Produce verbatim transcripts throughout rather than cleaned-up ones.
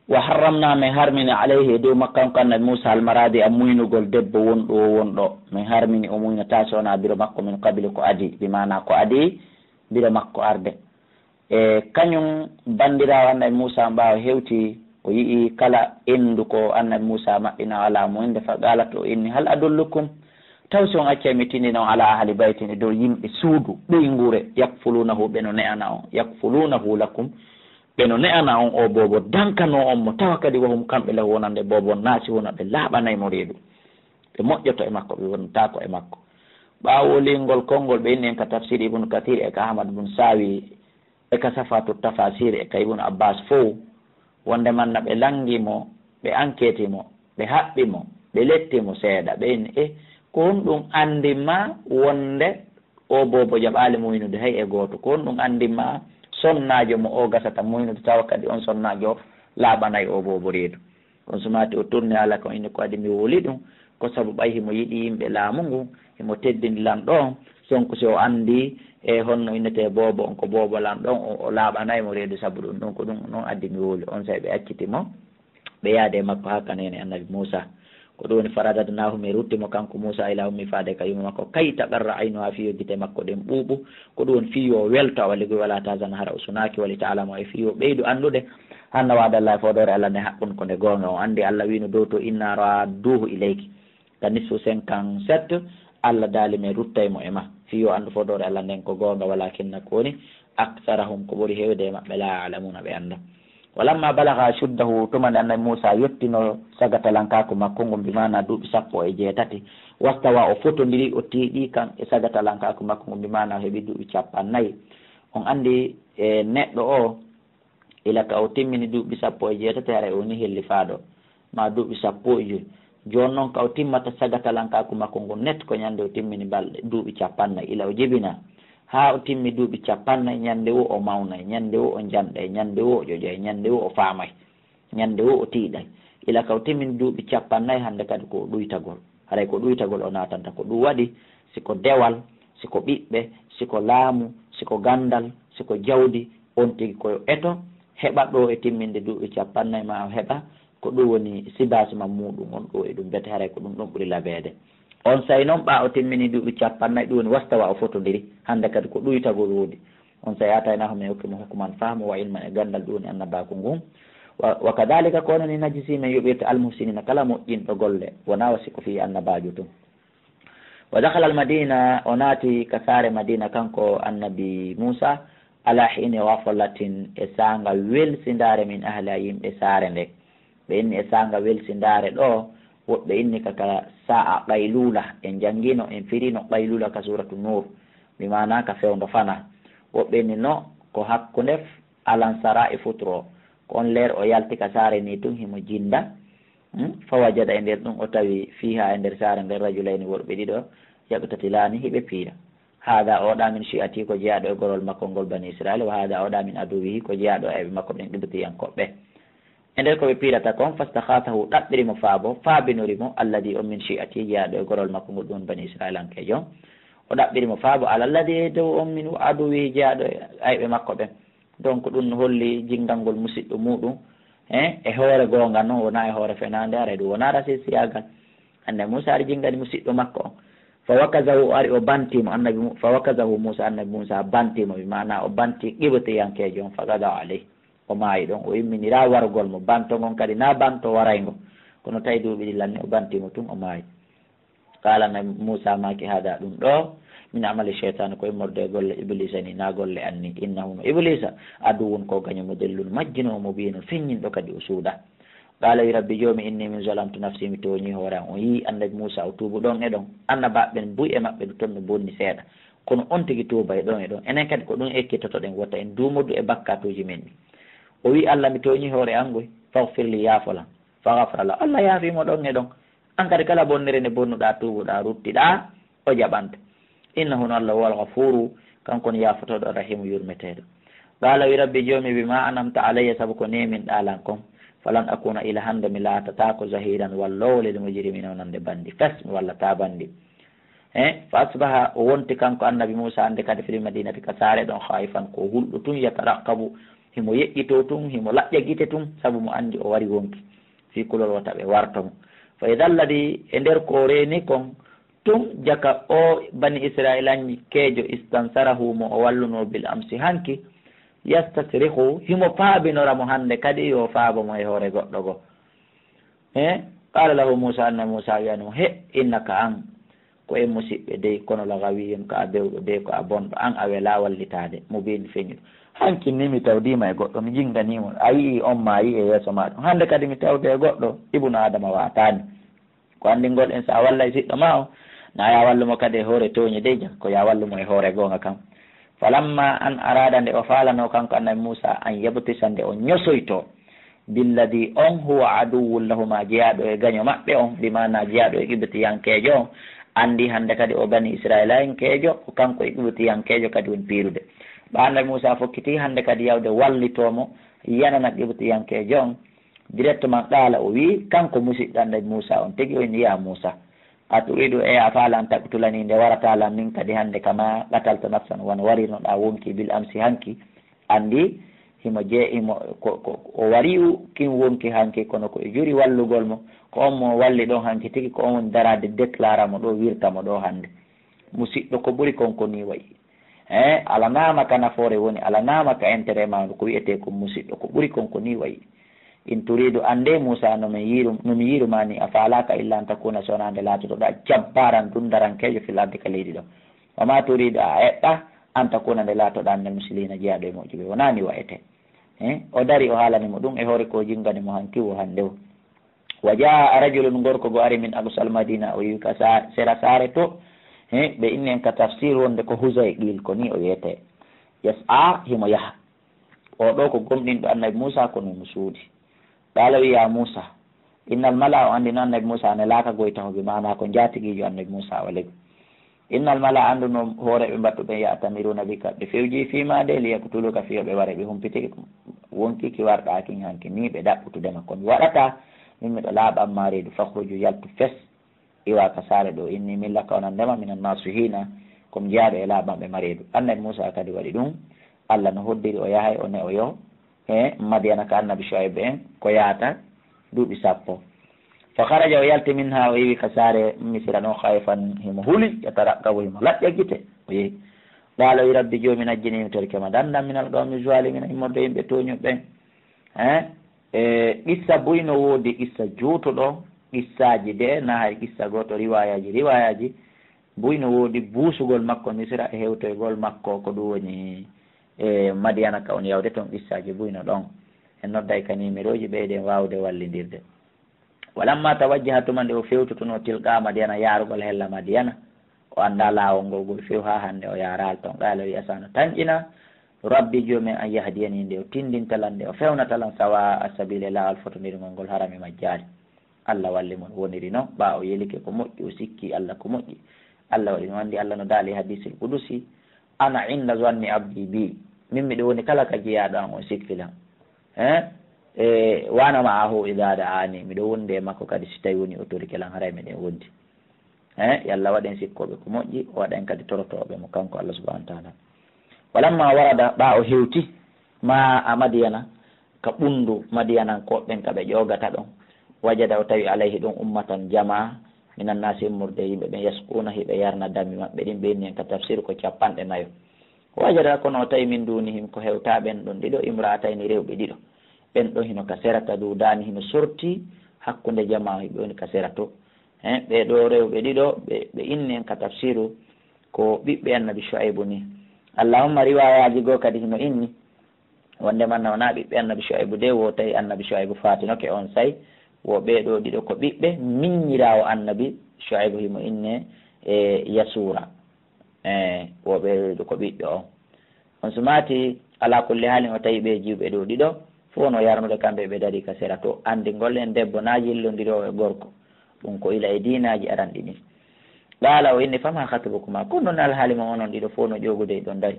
Wa harramna, min harmini, alayhi, e dow makko kanko annabi Muusa, almaradi, a muynugol debbo wonɗo o wonɗo. Min harmini o muynata si wonaa biro makko, min qabli, ko adii, bi maana ko adii biro makko arde. E kañum banndiraawo annabi Muusa on ɓaawo hewti, o yi'i kala enndu ko annabi Muusa maɓɓina alaa mo innde, fa qalat, o inni, hal adullukum, taw si on accay mi tindina on ala ahli baytin, e dow yimɓe suudu ɓeynguure, yakfulunahu, ɓe no ne'ana on, yakfulunahu lakum, ɓe no ne'ana on o boobo, dankanoo on mo, tawa kadi wa hum, kamɓe, lahu, wonande boobo on, nasihuna, ɓe laaɓanay mo reedu, ɓe moƴƴoto e makko, ɓe wontaako e makko. Ɓaawo lingol konngol, ɓe inni en ka tafsir Ibnu Kathir e ka Ahmad bun Sawi e ka Safatu Tafasir e ka Ibnu Abbas fow, wonde manna ɓe langi mo, ɓe anketi mo, ɓe haɓɓi mo, ɓe letti mo seeɗa, ɓe inni, e ko honɗum anndi ma wonde o boobo jaɓaali muynude hay e gooto? Ko honɗum anndi ma sonnaajo mo o gasata muynude, tawa kadi on sonnaajo laaɓanay o boobo reedu? On sumaati o tourné ala ko inni ko adi mi woli ɗum, ko sabu ɓay himo yiɗi yimɓe laamu ngu, himo teddini lanɗo on, donc si o anndi e honno innetee boobo on, ko boobo lanɗo on, o, o laaɓanay mo reedu sabu ɗum, ɗum ko ɗum noon addi mi woli. On say ɓe acciti mo, ɓe yaade e makko haa ka neene annabi Muusa. Ko ɗum woni faradadnaahu, mi rutti mo kanko Muusa ila ummi faade ka yumma makko, kay taqarra aynuha, fii yo gite makko ɗen ɓuuɓu, ko ɗum woni fii yo welto awa liguy, wala tahzan, hara o sunaaki, wali ta'lama, e fii yo ɓeydu anndude, anna wa'dallahi, fodoore Allah nde haqqun, ko nde goonga. O anndi Allah wiino dow to, inna radduhu ilayki. Ka nisfu cinquante-sept, Allah daali men ruttay mo e ma. Fii yo anndu fodoore Allah nden ko goonga, walakinna ko woni, aktharahum, ko ɓuri heewde e maɓɓe, la ya'lamuna, ɓe annda. Walamma balagha ashuddahu, tuma nde annabi Muusa yottino sagatalankaaku makko ngun, bi maana duuɓi sappo e jeetati, wastawa, o fotondiri, o tiiɗi kan e sagatalankaaku makko ngun, bi maana o heɓi duuɓi cappannayi. On anndi e neɗɗo o, ila ka o timmini duuɓi sappo e jeetati, haray o ni hellifaaɗo, ma duuɓi sappo e joyi. Jooni non ka o timmata sagatalankaaku makko ngun net ko ñande o timmini balɗe, duuɓi cappannayi, ila o jibina. Haa o timmi duuɓi cappannayi, ñande wo o mawnay, ñande wo o janɗay, ñande wo o ƴoƴay, ñande wo o faamay, ñande wo o tiiɗay. Ila ka o timmini duuɓi cappannayi, hande kadi ko o ɗuytagol. Haray ko ɗuytagol o naatanta. Ko ɗum waɗi, si ko dewal, si ko ɓiɓɓe, si ko laamu, si ko ganndal, si ko jawdi, on tigi ko yo eto, heɓa ɗo e timminde duuɓi cappannayi, ma o heɓa ko ɗum woni sibaasi ma muuɗum on ɗo e ɗum, mbete haray ko ɗum ɗon ɓuri labeede. On say non ɓa o timmini duuɓi cappannayi, ɗum woni wastawa, o fotondiri, hande kadi ko ɗuytagol woodi. On say aataynahu, men hokki mo hukman, fahmu, wa ilman, e ganndal, ɗum woni annabaaku ngun. Wa, wa kadhalika, ko onon ni, najzi, men yoɓirta, almuhsinina, kala moƴƴinɗo golle, wonaa wa si ko fii annabaajo tun. Wa dakhala al-madina, o naati ka saare Madina, kanko annabi Muusa, ala hiini ghaflatin, e saanga welsindaare, min ahliha, yimɓe saare nde. Ɓe inni e saanga welsindaare ɗo, woɓɓe inni ka, ka sa'a qaylula, en jangino, en firino qaylula ka suuratu Nuur, bi maana ka fewndo fana. Woɓɓe inni no, ko hakkunde f-, alansara e futuro. Ko on leer o yalti ka saare ni tun himo jinda. Hmm? Fa wajada, e nder ɗum o tawi, fiiha, e nder saare nden, rajulayni, worɓe ɗiɗo, yaqtatilaani, hiɓe piira. Haada, oɗa, min shi'ati, ko jeyaaɗo e gorol makko ngol, bani Israila, wa haada, oɗa, min aduwihi, ko jeyaaɗo e ayɓe makko ɓen, qibtiyankoɓe. E nder ko ɓe piirata kon, fastakhasahu, ɗaɓɓiri mo faabo, faabinori mo, alladi, on, min shi'ati, jeyaaɗo e gorol makko ngol, ɗum bani Israilankeejo. O ɗaɓɓiri mo faabo, ala alladi, e dow on, min aduwihi, jeyaaɗo e ayɓe makko ɓen. Donc, ɗum no holli jinngangol musiɗɗo muuɗum, eh, e hoore goonga non, wonaa e hoore fenaande, haray ɗum wonaa rasisiyagal. Annabi Muusa ari jinngani musiɗɗo makko on. Fa wakazahu, o ari o banti mo, annabi Mu-, fa wakazahu Muusa, annabi Muusa banti mo, bi maana o banti qibtiyankeejo on, fa qada alayhi. O maayi ɗon, o imminiraa warugol mo. Banto ngon kadi naa banto warayngo. Kono tawi duuɓi ɗi lanni, o banti mo tun, o maayi. Qaala, annabi Muusa maaki, haada, ɗum ɗo, min amali shaytaani, ko immorde e golle Ibliisa ni, naa golle an ni. Innahu, no Ibliisa, aduwwun, ko gaño, mudillun, majjinoowo, mubiinun, feññinɗo kadi o suuɗa. Qaala, wi, rabbi joomi, inni, min zalamtu nafsi, mi tooñi hoore an. O yii annabi Muusa o tuubu ɗon e ɗon. Annabaaɓe ɓen buy e maɓɓe du ton no bonni seeɗa. Kono on tigi tuubay ɗon e ɗon. Enen kadi ko ɗum ekkitotoɗen, wota en duumodu e bakkatuuji men ɗi. O wi, Allah, mi tooñi hoore an ngoy, faghfir li, yaafolan. Faghafara lahu. Allah yaafi mo ɗon e ɗon. An kadi kala bonnere nde bonnuɗaa, tuubuɗaa, ruttiɗaa, o jaɓante. Innahu, no Allah, huwal ghafuuru, kanko woni yaafotooɗo, rahiimu, yurmeteeɗo. Qaala, wi, rabbi joomi, bima an'amta alayya, sabu ko neeminɗaa lan kon, falan akuuna, ila hannde mi laatataako, zahiiran, walloowo, lil mujrimiina, wonande banndi. Fes mi wallataa banndi. He, fa asbaha, o wonti kanko annabi Muusa hannde kadi fil madinati, ka saare ɗon, khaifan, ko hulɗo tun, yataraqabu, Himo yeƴƴitoo tun, himo laƴƴa gite tun, sabu mo anndi o wari wonki. Fii kulol wota ɓe warto mo. Fa ida alladi, e nder ko o reeni kon, tun jaka o bani Isra'ilankeejo istansarahu mo o wallunoo bil amsi hanki, yastasrihu, himo faabinora mo hannde kadi yo faabo mo e hoore goɗɗo goo. He? Qala lahu Musa, annabi Musa wi'ani mo, he, innaka an, ko en musiɓɓe dey, kono la gawiyyun, ko a bewɗo dey, ko a bonɗo, an a welaa wallitaade, mubiin feñuɗo. Hanki ni mi tawdiima e goɗɗo, mi jinnganii mo, a yi'ii on ma yi'e yeeso maa ɗum. Hannde kadi mi tawde e goɗɗo, ibnu Aadama waataani. Ko anndingol en, so a wallay siɗɗo maa o, na a wallu mo kadi e hoore tooñe dey, jam, ko yo a wallu mo e hoore goonga kan. Falamma an arada, nde o faalanoo kanko annabi Muusa, an yabtisa, nde o ñosoytoo, billadi on huwa aduwwun lahuma, jeyaaɗo e gaño maɓɓe on, bi maana jeyaaɗo e Qibtiyankeejo on, anndi hannde kadi o bani Isra'ilankeejo, ko kanko e Qibtiyankeejo kadi woni piirude. Ɓa annabi Muusa fokkitii hannde kadi yawde wallitoo mo, yanana Qibtiyankeejo on, directement qaala, o wi'i, kanko musiɗɗo annabi Muusa on, tigi o inni, ya Muusa, a turidu, e a faalan, taqtulani, nde warataa lan min kadi hannde, kama qatalta nafsan, wano warirnoɗaa wonki, bil amsi, hanki. Anndi himo je-, himo ko, ko, o wariyu kin wonki hanki, kono ko e juri wallugol mo, ko on mo walli ɗon hanki tigi, ko on woni daraade déclara mo ɗo, wirta mo ɗo hannde. Musiɗɗo, ko ɓuri kon ko ni wayi. He, alanaama ka nafoore woni, alanaama ka intérêt maandu, ko wi'etee ko musiɗɗo, ko ɓuri kon ko ni wayi. In turidu, annde Muusa, no mi yiiru, no mi yiiru ma ni, a faalaaka illa an takuna, so wonaa nde laatotoɗaa jabbaaran, dundarankeejo, fil ardi, ka leydi ɗo. Wa ma turidu, a eɓɓa, an takuna, nde laatoɗaa, minal muslihiina, jeyaaɗo e moƴƴuɓe. Wonaa ni wa'etee. He, o dari, o haalani mo ɗum e hoore ko o jinngani mo hanki wo hannde wo. Wa jaa rajulun, gorko go ari, min aqsal madina, o yehi ka sa-, sera saare to. He, ɓe inni en ka tafsir wonde ko Huzayqil, ko ni o wiyetee. Yas'a, himo yaha. O ɗo ko gomɗinɗo annabi Muusa, kono himo suuɗi. Qaala, wi, ya Muusa, innal mala, o anndi no annabi Muusa nelaaka goy taho, bi maana ko njaatigiijo annabi Muusa o legu. Innal mala, anndu no hooreeɓe mbattu ɓen, ya'tamiruna bika, ɓe fewji fii maa de, liyaqtuluka, fii yo ɓe ware, ɓe humpitike ko wonki ki warɗaa kin hanki, nii ɓe ɗaɓɓutude ma. Ko mi waɗata, min miɗo laaɓan maa reedu, fakhruju, yaltu fes, iwa ka saare ɗo, inni, min laka, wonande ma, minan nasihiina, ko mi jeyaaɗo e laaɓanɓe ma reedu. Annabi Muusa kadi waɗi ɗum, Alla no hoddiri o yahay, o ne'oyo, he Madiyana ka annabi Shu'ayb en, ko yaata duuɓi sappo. Fa kharaja, o yalti, minha, o iwi ka saare Misira ɗon, khaifan, himo huli, yataraqqabu, himo laƴƴa gite, o yehi. Qala, o wi, rabbi, joomi, najjini, mi torike ma, danndam, minal qawmi zalimina, immorde yimɓe tooñuɓe ɓen. He? E qissa buy no woodi, qissa juutuɗo, qissaaji de, na hay qissa gooto, riwayaaji, riwayaaji buy no woodi, buusugol makko Misira e hewtoygol makko, ko ɗum woni e Madiyana ka on yawde ton, qissaaji buy no ɗon. En nodday ka nimerooji ɓeyden waawde wallindirde. Walamma tawajjaha, tuma nde o fewtutunoo, tilqa Madiyana, yaarugol hella Madiyana, o anndaa laawol ngol ngol few haa hannde o yaaraali ton. Qaala, wi, asa no tanƴina, rabbi, joomi an, an yahdiyani, nde o tinndinta lan, nde o fewnata lan, sawa as-sabili, laawol fotondirngol ngol, harami majjaali. Alla walli mo, woniri non, ɓaa o yelike ko moƴƴi, o sikki Alla ko moƴƴi. Alla waɗi no anndi, Alla no daali e hadiisul qudusi, ana inda zanni abdi bi, min miɗo woni kala ka jeyaaɗo an on sikki lan. He? E, wa ana ma'ahu idha da'ani, miɗo wondi e makko kadi si tawi woni o torike lan, haray meɗen wondi. He? Yo Alla waɗen sikkooɓe ko moƴƴi, o waɗa en kadi torotooɓe mo, kanko Alla subhanahu wa ta'ala. Walamma warada, ɓaa o hewti, ma a Madiyana, ka ɓunndu Madiyanankooɓe ɓen ka ɓe ƴoogata ɗon, wajada, o tawi, alayhi, ɗon, ummatan, jamaa, minan naasi, immorde e yimɓe ɓen, yasquuna, hiɓe yarna dammi maɓɓe ɗin, ɓe inni en ka tafsir ko cappanɗe nayo. Wajada, kono o tawi, min duunihim, ko hewtaa ɓen ɗon ɗiɗo, imra'atayni, rewɓe ɗiɗo. Ɓen ɗon hino ka sera, tadudaani, hino sorti hakkunde jamaa, hiɓe woni ka sera to. He, ɓee ɗoo rewɓe ɗiɗo, ɓe, ɓe inni en ka tafsiru ko ɓiɓɓe annabi Shu'aybu ni. Allahumma, riwaayaaji goo kadi hino inni, wonde man na wonaa ɓiɓɓe annabi Shu'aybu de, wo tawi annabi Shu'aybu faatinoke on say, wo ɓee ɗoo ɗiɗo ko ɓiɓɓe miññiraawo annabi Shu'aybu, himo inne e Yasuura. E, wo ɓee ɗoo ɗiɗo ko ɓiɓɓe on. On sumaati, alaa kulli haalin, o tawi ɓee jiwɓe ɗoo ɗiɗo, fof no yarnude kamɓe ɓe darii ka sera to. Anndingol en debbo na yillondiroowo e gorko. Ɗum ko ila e diinaaji aranɗi ɗin. Qaala, o inni, fama khatubukuma? Ko non alhaali mon onon ɗiɗo fof no ƴoogude e ɗon dari?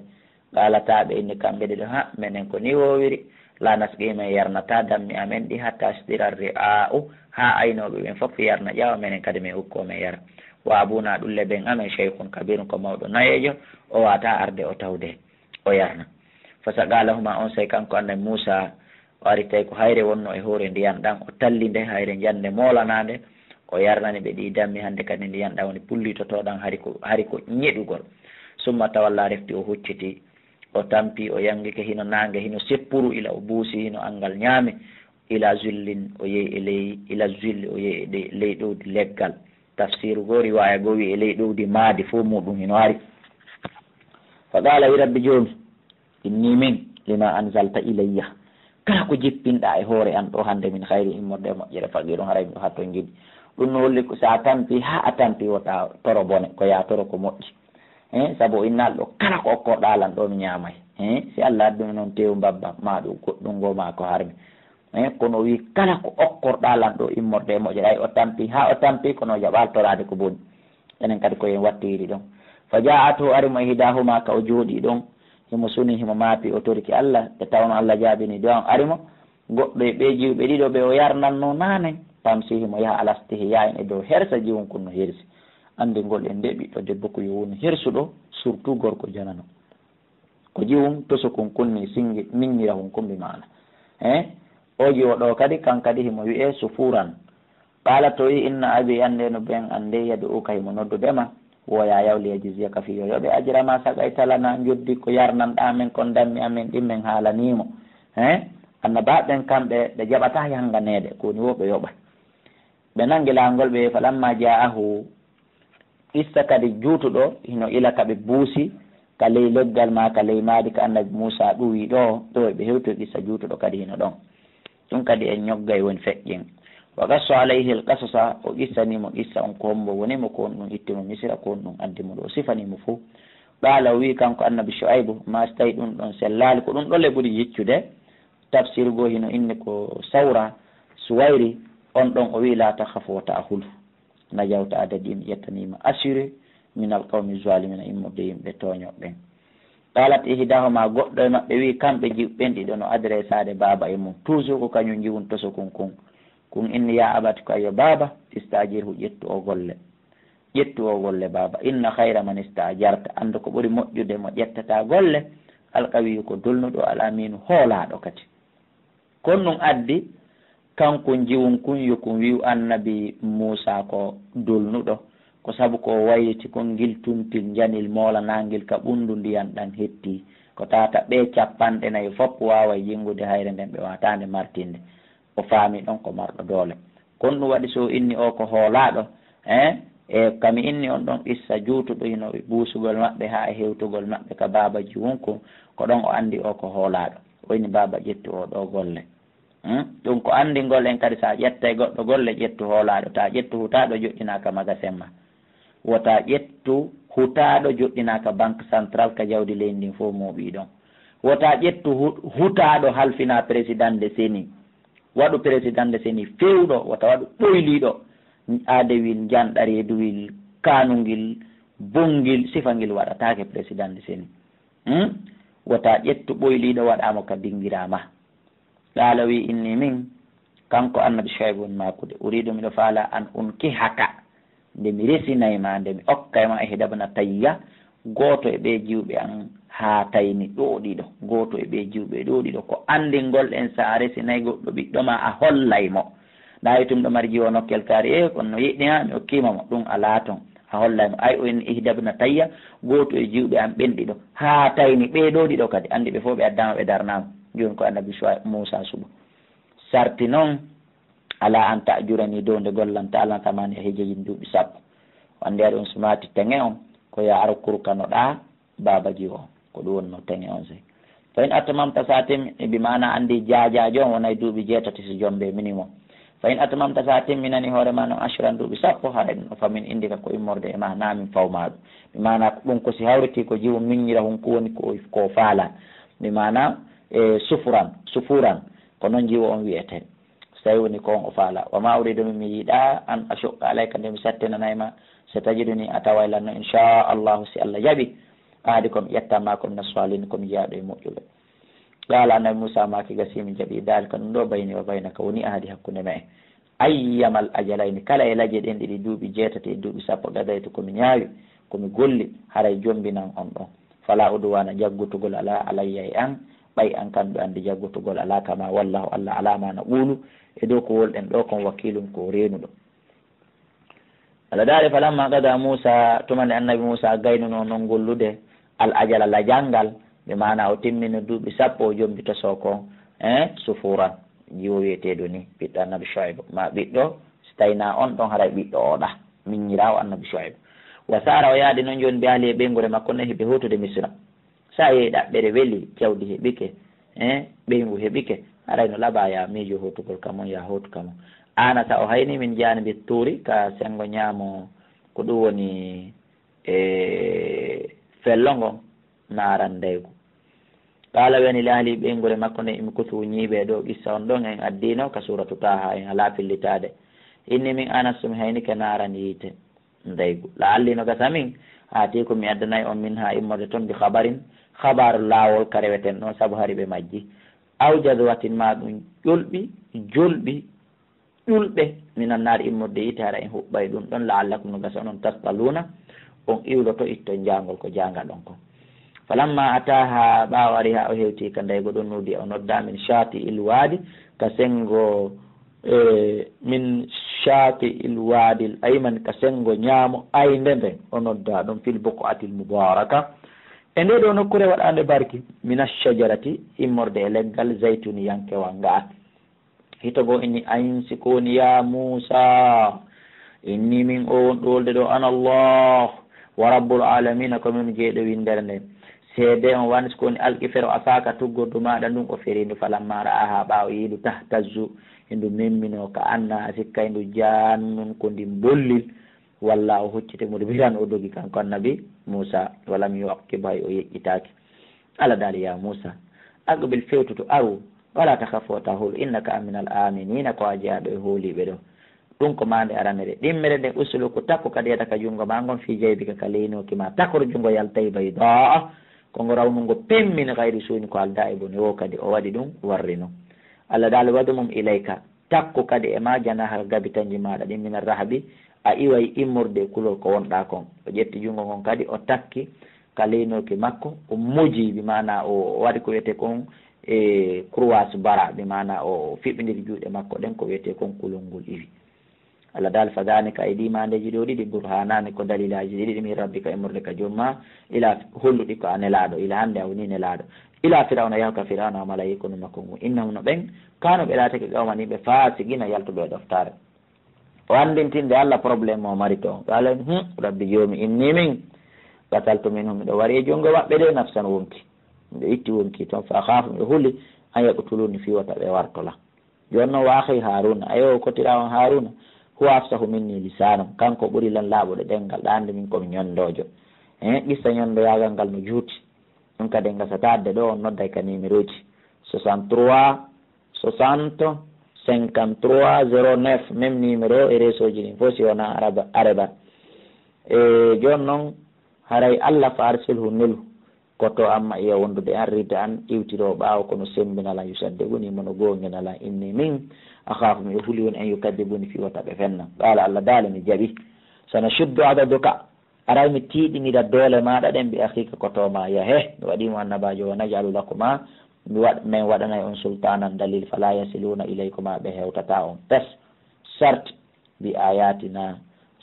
Qaalataa, ɓe inni kamɓe ɗiɗo, ha, menen ko ni woowiri, la nasqi, men yarnataa dammi amen ɗi, hatta yusdira ri'a'u, haa aynooɓe ɓen fof yarna ƴaawa, menen kadi men ukkoo men yara. Wa abuna, ɗum leben amen, shaykhun kabirun, ko mawɗo nayeejo, o waawataa arde o tawde o yarna. Fa saqaa lahumaa, on saa'i kanko Annabi Muusaa, o ari tawi ko hayre wonno e hoore ndiyan ɗan, o talli nde hayre njande moolanaande, o yarnani ɓe ɗi dammi, hande kadi ndiyan ɗan woni pullitotooɗan, hari ko, hari ko nyeɗugol. Summa tawallaa, refti o hucciti, o tampi, o yangike hino naange, hino seppuru, ila o buusi, hino anngal nyaami, ila zullin, o yehi e ley, ila zulli, o yehi e ɗe-, ley ɗowdi leggal. Tafsiru goo, riwaaya goo wi'i e ley ɗowdi maadi, fof muɗum hino ari. Fa qaala, wi Rabbi Joomi, inni min, lima anzalta ilayya, kala ko jippinɗaa e hoore an ɗoo hande min khayrin, immorde e moƴƴere, faqiirun, haray miɗo hattonjini. Ɗum no holli ko si a tampi, haa a tampi, wota toro bone, ko yaa toro ko moƴƴi. Eh, sabu o inna Alla ɗoo, kala ko okkorɗaa lan ɗoo mi nyaamay. Eh, si Alla addumi noon teewu mbabba, maa ɗum goɗɗum goo, maa ko harmi. Eh, kono o wi'i, kala ko okkorɗaa lan ɗoo immorde e moƴƴere, ay o tampi, haa o tampi, kono o jaɓaali toraade ko boni. Enen kadi ko en wattoyiri ɗon. Fa jaa'athu, ari mo ihdaahuma, ka o jooɗii ɗon, himo suni, himo maapi, o toriki Alla, nde tawno Alla jaabini du'aa on, ari mo goɗɗo e ɓee jiwɓe ɗiɗo ɓe o yarnannoo naane, tamshi, himo yaha, ala istihya'in, e dow hersa, jiwun kun no hersi. Anndingol en nde ɓiɗɗo debbo ko yo wonu hersuɗo, surtout gorko janano. Ko jiwun tosokun kun ni singi-, ninŋirahun kun bi maana. Eh? O jiwo ɗoo kadi, kan kadi himo wi'ee sufuran. Qaalat, o wi'i, inna abii, annde no ben an dey, yad'uka, himo noddude ma, woya yaw, liyajziyaka, fii yo yoɓe, ajra maa saqayta lanaa, njoddi ko yarnanɗaa men kon dammi amen ɗin men haalanii mo. Eh? Annabaaɓe ɓen kamɓe, ɓe jaɓataa yanganeede, ko woni wo ɓe yoɓa. Ɓe nangi laawol ɓe, falammaa jaa'ahu, qissa kadi juutuɗo hino ila ka ɓe buusi ka ley leggal maa ka ley maadi ka Annabi Muusaa ɗuwii ɗoo, ɗoo eɓe hewti, qissa juutuɗo kadi hino ɗon. Ɗum kadi en ñoggay woni feƴƴen. Wa qassa alayhi al-qasasa, o qissanii mo qissa on, ko hombo woni mo, ko honɗum itti mo Misira, ko honɗum addi mo ɗoo, o sifanii mo fow. Qaala, o wi'i kanko Annabi Shu'aybu, maa si tawii ɗum ɗon sellaali, ko ɗum ɗon le ɓuri yiccude. Tafsir goo hino inni ko Sawra Suwayri, on ɗon o wi'i, laa takhaf, wota a hulu. Najawta, a daɗii, mi ƴettanii ma assuré, minal qawmi zaalimiina, immorde yimɓe tooñooɓe ɓen. Qaalat ihdaahuma, goɗɗo e maɓɓe wi'i, kamɓe jiwɓe ɓen ɗiɗo no adresaade baaba e mum. Toujours ko kañum jiwun tosokun kun. Kun inni, yaa abati, ko ayyo baaba, ista'jirhu, ƴettu o golle. Ƴettu o golle baaba. Inna khayra man ista'jarta, anndu ko ɓuri moƴƴude mo ƴettataa golle, al-qawiyyu, ko dolnuɗo, al-amiinu, hoolaaɗo kadi. Kon ɗum addi, kankun jiwun kun, yo kun wi'u Annabi Muusaa ko dolnuɗo, ko sabu ko o wayliti kon, ngil tuntil njanil moolanaangil ka ɓunndu ndiyan ɗan hetti. Ko tata ɓee cappanɗe nayi fof waaway jinngude hayre nden, ɓe waawataa nde martinde. O faami ɗon ko marɗo doole. Kon ɗum waɗi so o inni o ko hoolaaɗo, eh, e kami inni on ɗon qissa juutuɗo hino buusugol maɓɓe haa e hewtugol maɓɓe ka baaba jiwun kun, ko ɗon o anndi o ko hoolaaɗo. O inni, baaba, ƴettu o ɗoo golle. Hmm? Ɗum ko anndingol en kadi, so a ƴettay goɗɗo golle, ƴettu hoolaaɗo, taa ƴettu hutaaɗo joɗɗinaa ka magasin ma. Wota ƴettu hutaaɗo joɗɗinaa ka Banque Centrale, ka jawdi leydi ndin fof mooɓii ɗon. Wota ƴettu hu-, hutaaɗo halfinaa président de CENI. Waɗu président de CENI feewɗo, wota waɗu ɓoyliiɗo, aadewil, njanɗareeduwil, kaanungil, bonngil, sifangil waɗataake président de CENI. Hmm? Wota ƴettu ɓoyliiɗo waɗaa mo ka dingiraa ma. Qaala, wi inni min, kanko Annabi Shuaybu woni maakude, uriidu, miɗo faala, an unkihaka, nde mi resinay ma, nde mi okkay ma, ihdabnatayya, gooto e ɓee jiwɓe an, haatayni, ɗoo ɗiɗo, gooto e ɓee jiwɓe ɗoo ɗiɗo, ko anndingol en, so a resinay goɗɗo ɓiɗɗo ma, a hollay mo. Ɗaawitum ɗo mari jiwo nokkel kaari, e, kono no yiɗni, haa mi okkiima mo, ɗum alaa toon. A hollay mo, ay, o inni, ihdabnatayya, gooto e jiwɓe am ɓen ɗiɗo, haatayni, ɓee ɗoo ɗiɗo kadi, anndi ɓe fof ɓe addaama, ɓe darnaama. Jooni ko Annabi Shuay-, Muusaa suɓo. Sarti noon, alaa an ta'jurani, dow nde gollantaa lan, samaaniya hijajin, duuɓi sappo. O anndi ari on sumaati teŋe on, ko yo a ar kurkanoɗaa baaba jiwo on. Ko ɗum wonnoo teŋe on sey. Fa in atmamta, so a tim-, bi maana anndi jaajaajo on wonay duuɓi jeetati si jombe minimum. Fa in atmamta, so a timminani hoore ma no ashran, duuɓi sappo, haray ɗum o famin indika ko immorde e ma, naa min fawmaa ɗum. Bi maana ko ɗum ko si hawritii ko jiwo minñira hun ko woni ko, ko faala. Bi maana, e, sufuran, sufuran, ko noon jiwo on wi'etee. So tawi woni ko on o faala. Wa ma uridu min, mi yiɗaa, an ashuqqa alayka, nde mi sattinanay ma. Satajiduni, a taway lan no, insha Allahu, si Allah jaɓi. Ahadi, ko mi ƴettan ma, ko mina salihin, ko mi jeyaaɗo e moƴƴuɓe. Qaala, Annabi Muusaa maaki, gasii, mi jaɓi, daalika, ɗum ɗoo, bayni wa baynaka, woni ahadi hakkunde me'en. Ayyamal ajalayni, kala e laje ɗen ɗiɗi, duuɓi jeetati e duuɓi sappo, qadaytu, ko mi ñaawi, ko mi golli, haray jombinan on ɗon. Falaa udwaana, jaggutugol alaa, alayya, e an, ɓay an kan ɓe anndi jaggotugol alaa kama, wallahu, Allah alaa ma na ɓuulu e dow ko wolɗen ɗoo kon, wakiilun ko reenuɗo. Allah daali, falamma qada Muusa, tuma nde annabi Muusa gaynunoo non gollude al ajala lajal ngal, bi maana o timmino duuɓi sappo o jombi tosoo kon, eh, sufuran, jiwo wi'eteeɗo ni, ɓiɗɗo annabi Shuaybu, ma ɓiɗɗo, si tawi na on ɗon haray ɓiɗɗo oɗa, miññiraawo annabi Shuaybu. Wa saara o yaadi non jooni bi ahlihi e ɓeynguure makko nden hiɓe hootude Misra. Sa yehi ɗaɓɓere weli, jawdi heɓike, eh, ɓeyngu heɓike, haray no labaa ya miijo hootugol kam on, ya hootu kam on. Aanasa o hayni min jaanibi tuuri, ka senngo ñaamo, ko ɗum woni, e, fello ngon, naaran ndaygu. Qaala wiyani li ahli ɓeynguure makko nden, imkuthu ñiiɓee ɗoo, qissa on ɗon en addiino ka suuratu Taaha, en alaa fillitaade. Inni min aanastu mi haynike naaran yiite. Ndaygu. La'alli no gasa min, aatiikum mi addanay on minha immorde ton bi khabarin, khabaaru laawol ka reweten ɗon, sabu hari ɓe majji. Aw jadwatin ma ɗum ƴulɓi, julɓi, ƴulɓe, minan naar immorde yiite hara en huɓɓay ɗum ɗon, la'allakum no gasa onon tasɗaluuna, on iwloto itton jaangol ko jaanga ɗon ko. Falamma ataaha, ɓaawo ari haa o hewti ka ndaygu ɗon, nuudiya o nodda min shaati il waadi, ka senngo, e, min shaati il waadi il ayman, ka senngo ñaamo aynde nden, o nodda ɗum fil buq'ati il mubaaraka. E nde ɗoo nokkuure waɗaande barki, min ash-shajarati, immorde e leggal zaytuniyankewal ngal. Hito goo inni, ayin si ko woni, yaa Muusaa, inni min o won ɗo wolde ɗo, ana Allah wa rabbul aalamiina, ko min jeeɗo winndere nden. Seede on wani si ko woni, alqi fero asaaka tuggordu maaɗa ndun, o feri ndu, falammaa ra'aahaa, ɓaawo yii ndu, tahtazzu, hindu memmino, ka annahaa, sikkay ndu jaannun, ko ndi mbollil. Walla o hucciti mudbiran, o dogi kanko annabi Muusaa, walam yu'aqqib, hay o yeƴƴitaaki. Allah daali, yaa Muusaa, aqbil, fewtoto, aru, wala takhaf, wota hulu, innaka an minal aaminiina, ko a jeyaaɗo e hooliiɓe ɗo. Ɗum ko maande aranere. Ɗimmere nden, usluk, takku kadi yada ka junngo maa ngon, fii jaybika, ka leynooki maa, takhruj, ngo yaltay, baydaa, ko ngo rawnungo pemmin, gayri suu'in, ko aldaa e bone. Wo kadi o waɗi ɗum, warri non. Allah daali, wadmum ilayka, takku kadi e maa, janaaha, gabitanji maaɗa ɗin, minar rahbi, a iway immorde e kulol ko wonɗaa kon. O ƴetti junngo ngon kadi, o takki ka leynooki makko, o moji, bi maana o waɗi ko wiyetee kon e croix bara, bi maana o fiɓindiri juuɗe makko ɗen, ko wiyetee kon kulol ngol iwi. Allah daali, fadhaalika, e ɗii maandeeji ɗoo ɗiɗi, burhaanaani, ko dalilaaji ɗiɗi, min rabbika, immorde ka joom maa, ilaa, holluɗi ko a nelaaɗo, ilaa hannde a wonii nelaaɗo. Ilaa Firawna, yahu ka Firawna, wa malaihi, e konu makko ngun, innahum, no ɓen, kaanu, ɓe laatike, qawman, yimɓe, faasiqiina, yaltuɓe e ɗoftaare. O anndintinde Allah problème mo mari toon. Qaala, hum, rabbi joomi, inni min, qataltu minhum, miɗo wari e junngo maɓɓe de, nafsan, wonki. Miɗo itti wonki toon, fa akhaafu, miɗo huli, an yaqtuluuni, fii wota ɓe warto lan. Jooni noon, wa akhii Haaruuna, ayo, o kotiraa on Haaruuna, huwa afsahu minni lisaanan, kanko ɓuri lan laaɓude ɗemngal, ɗaande min ko mi ñonndoojo. Eh, qissa ñonndoyaagal ngal no juuti. Ɗum kadi en ngasata adde ɗo, on nodday ka numéro ji soixante-trois, soixante, cinquante-trois, zéro neuf, même numéro e réseau ji ɗin fof, si wonaa araba, areban. E jooni noon, haray Allah, fa arsilhu, nelu, koto an, ma'iya, wondude an, ridda an, iwtiro ɓaawo, kono sembinal an, yusaddiquni, mono goonginal an, inni min, akhaafu, miɗo huli woni, an yukaddibuni, fii wota ɓe fenna. Qaala, Allah daali, mi jaɓi. Sanashuddu adaduka, aray mi tiiɗinira doole maaɗa ɗen, bi akhiika, koto maa, yahee, mi waɗii mo annabaajo, wa naj'alu lakuma, mi waɗ-, min waɗanay on sultaanan, dalil, falaa yasiluuna ilaykuma, ɓe hewtataa on, pes, sarti, bi aayaatinaa,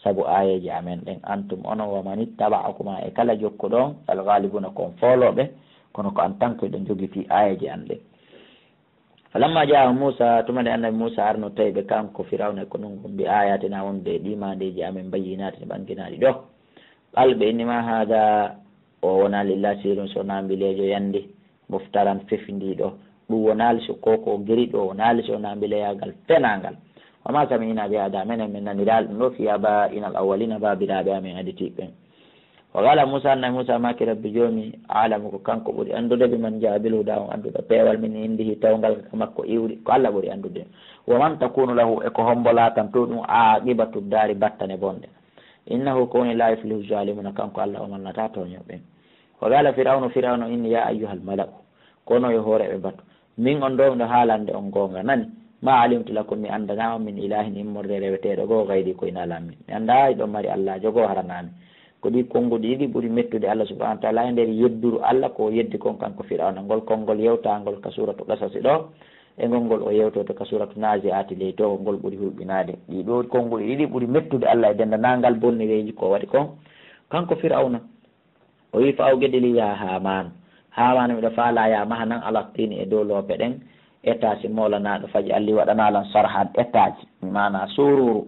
sabu aayeeje amen ɗen, antum, onon, wa manittaba'akuma, e kala jokkuɗo on, al-ghaalibuuna, ko on foolooɓe, kono ko an tan ko hiɗon jogitii aayeeje an ɗen. Falammaa jaa'ahum Muusaa, tuma nde annabi Muusaa arno tawi ɓe, kanko Firawna e konun ngun, bi aayaatinaa, wondude e ɗii maandeeji amen, bayyinaatin, ɓanginaaɗi ɗo. Qaala, ɓe inni, maa haadaa, o wonaali, illaa sihrun, so wonaa mbileejo yanndi, muftaran, fefindiiɗo. Ɗum wonaali so ko, ko geriɗo, o wonaali so wonaa mbileyaagal fenaangal. Wa maa sami'naa bi haadaa, menen min naniraa ɗum ɗo, fii aabaa'inal awwaliina, baabiraaɓe amen aditiiɓe ɓen. Wa qaala Muusaa, annabi Muusaa maaki, rabbi joomi, a'lamu, ko kanko ɓuri anndude, biman jaa'a bil hudaa, on adduɗo peewal, min indihi, tawngal ka makko iwri, ko Allah ɓuri anndude. Wa man takuunu lahu, e ko hombo laatanto ɗum, aaqibatu daari, battane bonɗe. Innahu, ko woni, laa yuflihu zaalimuuna, kanko Allah o mallataa tooñooɓe. Wa qaala Firawnu, Firawna inni, yaa ayyuhal mala'u, ko onon yo hooreeɓe batu. Min on ɗo miɗo haalande on goonga, nani? Maa alimtu lakum, mi anndanaa on, min ilaahin, immorde reweteeɗo goo, gayri, ko hinaa lan min. Mi anndaa hiɗon mari allaajo goo hara naa min. Ko ɗi konnguɗi ɗiɗi ɓuri mettude Allah subhanahu wa taala e nder yedduru Allah ko o yeddi kon kanko Firawna. Ngol konngol yewtangol ka suuratu Qasasi ɗo, e ngol ngol o yewtoto ka suuratu Naazi'aati ley to, ngol ɓuri hulɓinaade. Ɗi ɗo konnguɗi ɗiɗi ɓuri mettude Allah e denndanangal bonnereeji ko waɗi kon kanko Firawna. O wi, "Fa awqid li yaa Haamaan." Haamaan, miɗo faalaa yaa mahanan ala tiini e dow loope ɗen, etaasi moolanaaɗo, faj'al li, waɗanaa lan sarhan etaasi, maanaa suuruuru,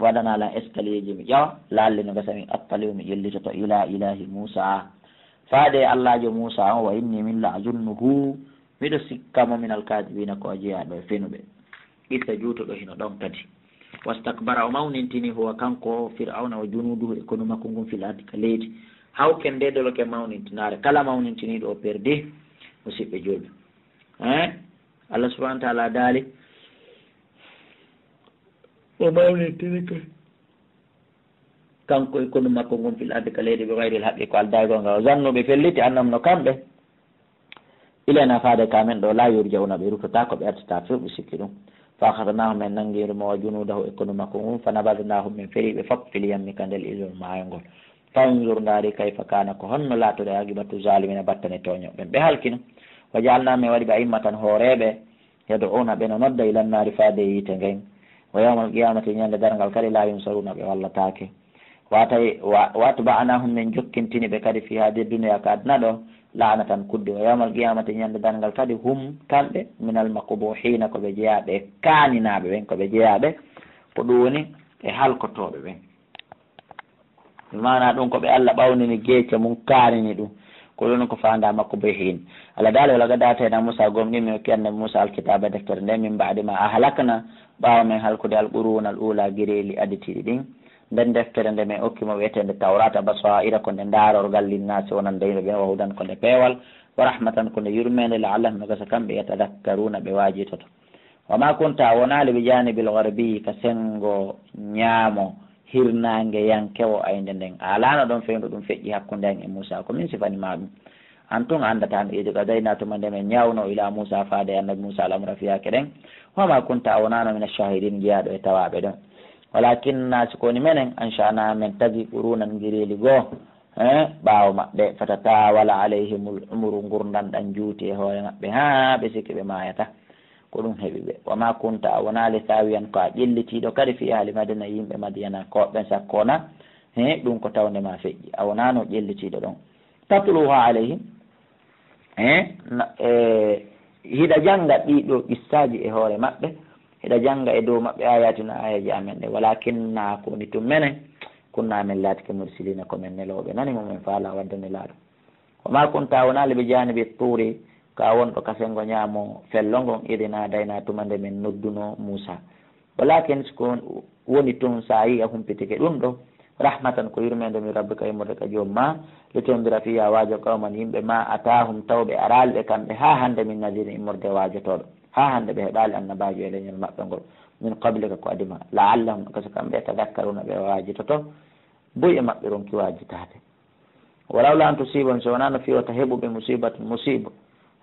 waɗanaa lan escalier ji, mi ƴawa laalle no gasa min attaliw, mi ƴellitoto ilaa ilaahi Muusaa, faade e Allaajo Muusaa on, wa inni min la azunnuhu, miɗo sikka mo minal kaadibiina ko o jeyaaɗo e fenuɓe. Qissa juutuɗo hino ɗon kadi. Wastakbara, o mawnintini, huwa, kanko Firawna, wa junuuduhu, e konu makko ngun, fil ardi, ka leydi. Hawken nde doloke mawnintinaare, kala mawnintiniiɗo o perdi, musiɓɓe julɓe. Hein? Allah subhanahu wa taala daali, o mawnintini ka, kanko e konu makko ngun, fil ardi, ka leydi, bi gayril haqqi, ko aldaa e goonga. O zannu, ɓe felliti, annahum, no kamɓe, ilayna, faade ka men ɗo, la yurja'una, ɓe ruttotaako, ɓe artataa few, ɓe sikki ɗum. Fa akhadnahum, men nanngiiri mo, wa junuudahu, e konu makko ngun, fa nabadnahum, men feri ɓe fop, fil yammi, ka ndel ilol maayo ngol. Fanzur, ndaari, kayfa kaana, ko honno laatori, aqibatu zaalimiina, battane tooñooɓe ɓen. Ɓe halkino. Wa ja'alnahum, men waɗi ɓe, a'immatan, hooreeɓe, yad'uuna, ɓe no nodda, ilan naari, faade e yiite ngen. Wa yawmal qiyaamati, ñande darngal kadi, laa yunsaruuna, ɓe wallataake. Wa atay-, wa, wa atba'nahum, men jokkintini ɓe kadi, fii haadihi dunya, ka aduna ɗo, la'natan, kuddi. Wa yawmal qiyaamati, ñande darngal kadi, hum, kamɓe, minal maqbuhiina, ko ɓe jeyaaɓe e kaaninaaɓe ɓen, ko ɓe jeyaaɓe, ko ɗum woni e halkotooɓe ɓen. Maanaa ɗum ko ɓe Allah ɓawnini geece mun, kaanini ɗum. Ko ɗum ko faandaa makko bee hin. Allah daali, "Wa laqad aataynaa Muusaa", gomɗii min okki Annabi Muusaa, "al-kitaaba", deftere nden, "min ba'di maa ahlaknaa", ɓaawo men halkude, "al-quruunal uulaa", gireeli aditiiɗi ɗin. Nden deftere nde men okki mo wi'eteende Tawraata, "basaa'ira", ko nde ndaarorgal, "linnaasi", wonande yimɓe ɓen, "wa hudan", ko nde peewal, "wa rahmatan", ko nde yurmeende, "la'allahum", no gasa kamɓe, "yatadhakkaruuna", ɓe waajitoto. "Wa maa kunta", a wonaali, "bi jaanibil gharbi", ka senngo ñaamo hirnaangeyankewo aynde nden. A alaano ɗon fewndo ɗum feƴƴi hakkunde an e Muusaa. Ko min sifani maa ɗum. An tun a anndataa no. "Idh qadaynaa", tuma nde men ñaawno, "ilaa Muusaa", faade e Annabi Muusaa, "al-amra", fiyaake ɗen. "Wa maa kunta", a wonaano, "mina shaahidiin", jeyaaɗo e tawaaɓe ɗon. "Walaakinnaa", si ko woni menen, "ansha'naa", men tagi, "quruunan", gireeli goo, eh, ɓaawo maɓɓe. "Fatataawala alayhimul umuru", ngurndan ɗan juuti e hoore maɓɓe, haa ɓe sikki ɓe maayata. Ko ɗum heɓi ɓe. "Wa maa kunta", a wonaali, "saawiyan", ko a ƴellitiiɗo kadi, "fii ahli Madyana", yimɓe Madyana, ko ɓen sakkoona. He, ɗum ko tawnde maa feƴƴi. A wonaano ƴellitiiɗo ɗon. "Tatluuhaa alayhim", he, na, e, hiɗa jannga ɗii ɗoo qissaaji e hoore maɓɓe, hiɗa jannga e dow maɓɓe aayaatinaa, aayeeje amen ɗen. "Walaakinnaa", ko woni tun menen, "kunnaa", men laatike, "mursiliina", ko men nelooɓe. Nani mo men faalaa wadde nelaaɗo. "Wa maa kunta", a wonaali, "bi jaanibi tuuri", ka wonɗo ka senngo ñaamo fello ngon, "idh naadaynaa", tuma nde men noddunoo Muusaa. "Walaakin", si ko woni tun, "sa a yi'i, a humpitike ɗum ɗo, rahmatan", ko yurmeende, "min rabbika", immorde ka Joom maa, "litundira", fii yo a waajo, "qawman", yimɓe maa, "ataahum", taw ɓe araali ɓe kamɓe haa hannde, "min nadiirin", immorde e waajotooɗo, haa hannde ɓe heɓaali annabaajo e leñol maɓɓe ngol, "min qablika", ko adi maa, "la'allahum", gasa kamɓe, "yatadhakkaruuna", ɓe waajitoto, buy e maɓɓe ronki waajitaade. "Wa lawlaa an tusiibahum", so wonaa no fii wota heɓu ɓe, "musiibatun", musiiba,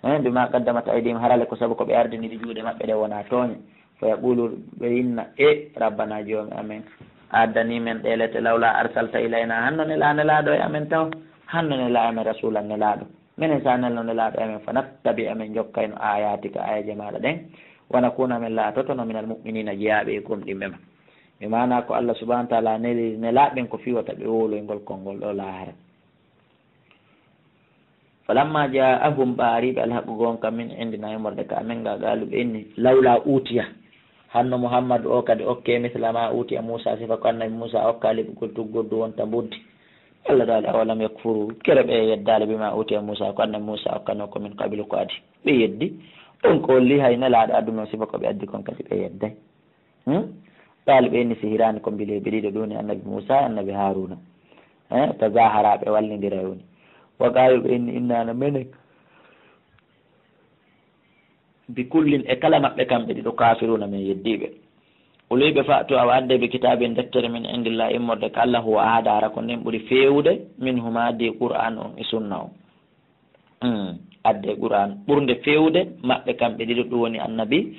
"he, bimaa qaddamat aydiihim", harale ko sabu ko ɓe ardiniri juuɗe maɓɓe ɗe, wonaa tooñe. "Fa yaquulu", ɓe inna, "E Rabbanaa, Joomi amen, a addanii men ɗee lette, lawlaa arsalta ilaynaa, hanno nelaa nelaaɗo e amen taw, hanno nelaa amen rasuulan nelaaɗo. Menen, si a nelno nelaaɗo e amen, fa nattabi', amen jokkayno, aayaatika, aayeeje maaɗa ɗen, wa nakuuna, amen laatotono, minal mu'miniina, jeyaaɓe e gomɗinɓe ma." E maanaa ko Allah subhanahu wa taala neli nelaaɓe ɓen ko fii wota ɓe wowloy ngol konngol ɗoo laahara. "Falammaa jaa'ahum", ɓaawo ari ɓe alhaqqu goonka, "min indinaa", immorde ka amen ngaa, "qaaluu", ɓe inni, "lawlaa uutiya", hanno Muhammadu o kadi okkee, "misla maa uutiya Muusaa", sifa ko annabi Muusaa okkaa, liɓugol tuggordu wonta mboddi. Allah daali, "awalam yakfuruu", kere ɓe yeddaali, "bimaa uutiya Muusaa", ko annabi Muusaa okkanoo, ko "min qablu", ko adi. Ɓe yeddi. Ɗum ko holli hay nelaaɗo aduna o, sifa ko ɓe addi kon kadi ɓe yedday. Hmm? Qaaluu, ɓe inni, "sihiraani", ko mbileeɓe ɗiɗo, ɗum woni annabi Muusaa e annabi Haaruuna. Eh, tazaaharaa, ɓe wallindiray woni. "Wa qaaluu", ɓe inni, "innaa", no menen, "bi kullin", e kala maɓɓe kamɓe ɗiɗo, "kaafiruuna", men yeddiiɓe. "Uli", ɓe, "fa'tuu", awa addee, "bi kitaabin", deftere, "min indillaahi", immorde ka Allah, "huwa ahdaa", hara ko nden ɓuri feewude, "minhumaa", di Qur'aan on e sunna on. Hmm, addee Qur'aan ɓurnde feewude maɓɓe kamɓe ɗiɗo, ɗum woni annabi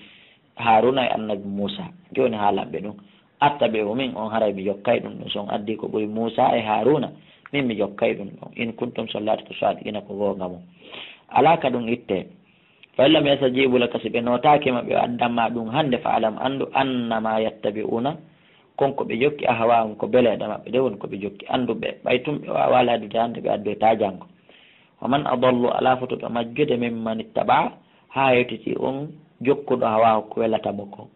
Haaruuna e annabi Muusaa. Jooni haalan ɓe ɗum. attabi'u min on haray mi jokkay ɗum ɗum. So on addi ko ɓuri Muusa e Haaruuna, min mi jokkay ɗum ɗon. In kuntum sollaati ko sadiqina ko goonga mo. Alaa ka ɗum itte. Fa in lam yastajibu laka, si ɓe nootaaki ma, ɓe addan ma ɗum hannde, fa alam anndu, annama yattabi'una, kon ko ɓe jokki, ahwaahum ko beleeɗe maɓɓe, de woni ko ɓe jokki. Anndu ɓe, ɓay tun ɓe waawaa laddude hannde, ɓe addoytaa janngo. Wa man adallu, alaa fotuɗo majjude, mimman ittaba'a, haa yewtiti on jokkuɗo hawaahu ko welata mo ko.